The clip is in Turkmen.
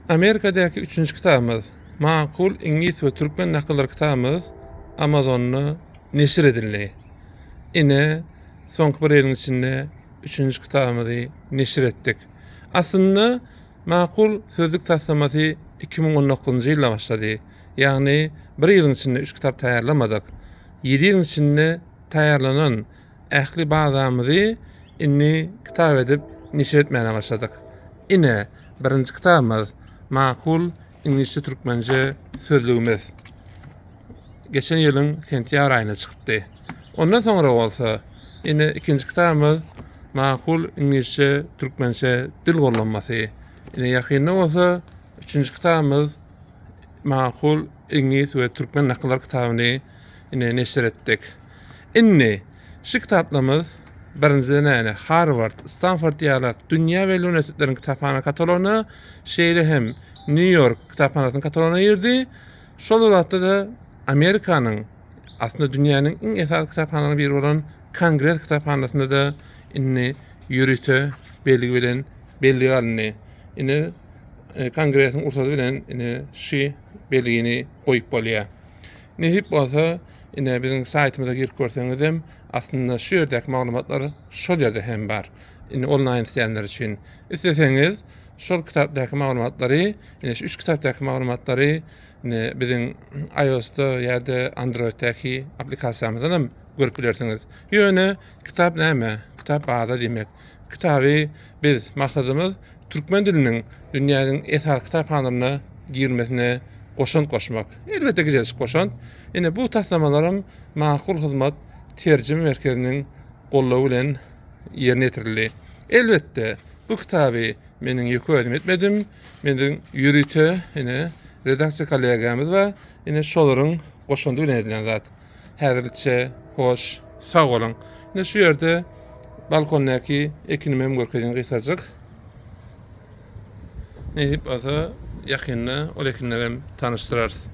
Amerikadaky üçünji kitabymyz Makul iňlis we türkmen nakyllary kitabymyz Amazonda neşir edildi. Ine, soňky bir ýylyň içinde üçünji kitabymyzy neşir etdik. Aslynda Makul sözlük taslamasy 2019-njy ýylda başlady. Ýagny bir ýylyň içinde üç kitap taýýarlamadyk. Ýedi ýylyň içinde taýýarlanan ähli bazamyzy indi kitap edip neşir etmäne başladyk. Ine, birinji kitabymyz Makul iňlisçe-türkmençe sözlügimiz. Geçen ýylyň sentýabr aýynda çykypdy. Ondan soňra bolsa, ine ikinji kitabymyz Makul iňlisçe-türkmençe dil gollanmasy. Ine ýakynda bolsa üçünji kitabymyz Makul iňlis we türkmen nakyllar kitabyny ine neşir etdik. Indi şu kitaplarymyz birinjiden ýagny Harward, Stanford ýaly dünýä belli uniwersitetleriň kitaphana katalogyna, şeýle hem Nýu-Ýork kitaphanasynyň katalogyna girdi. Şol bir wagtda-da Amerikanyň aslynda dünýäniň iň esasy kitaphanalarynyň biri bolan Kongres kitaphanasynda-da indi ýörite belgi bilen bellige alyndy. Indi e, kongresiň rugsady bilen indi şu belgini goýup bolýar. Nesip bolsa, ine biziň saýtymyza girip görseňizem, aslynda şu ýerdäki maglumatlar şol ýerde hem bar. Indi onlaýn isleýänler üçin. Isleseňiz, şol kitapdaky maglumatlary, ine şu üç kitapdaky maglumatlary ine biziň iOS-da ýa-da Android-däki applikasiýamyzdan hem görüp bilersiňiz. Ýöne kitap näme? Kitap baza diýmek. Kitaby biz maksadymyz türkmen diliniň dünýäniň esasy kitaphanalarynda girmesine goşant goşmak. Elbetde gijejik goşant. Ine bu taslamalaram Makul Hyzmat terjime merkeziniň goldawy bilen ýerine ýetirildi. Elbetde bu kitaby meniň ýeke özüm etmedim. Meniň ýörite ine redaksiýa kollegiýamyz bar. Ine şolaryň goşandy bilen edilen zat. Häzirlikçe hoş sag boluň. Ine şu ýerde balkondaky ekinimi hem görkezeyim gysajyk. Nesip bolsa ýakynda ol ekinleri hem tanyşdyrarys.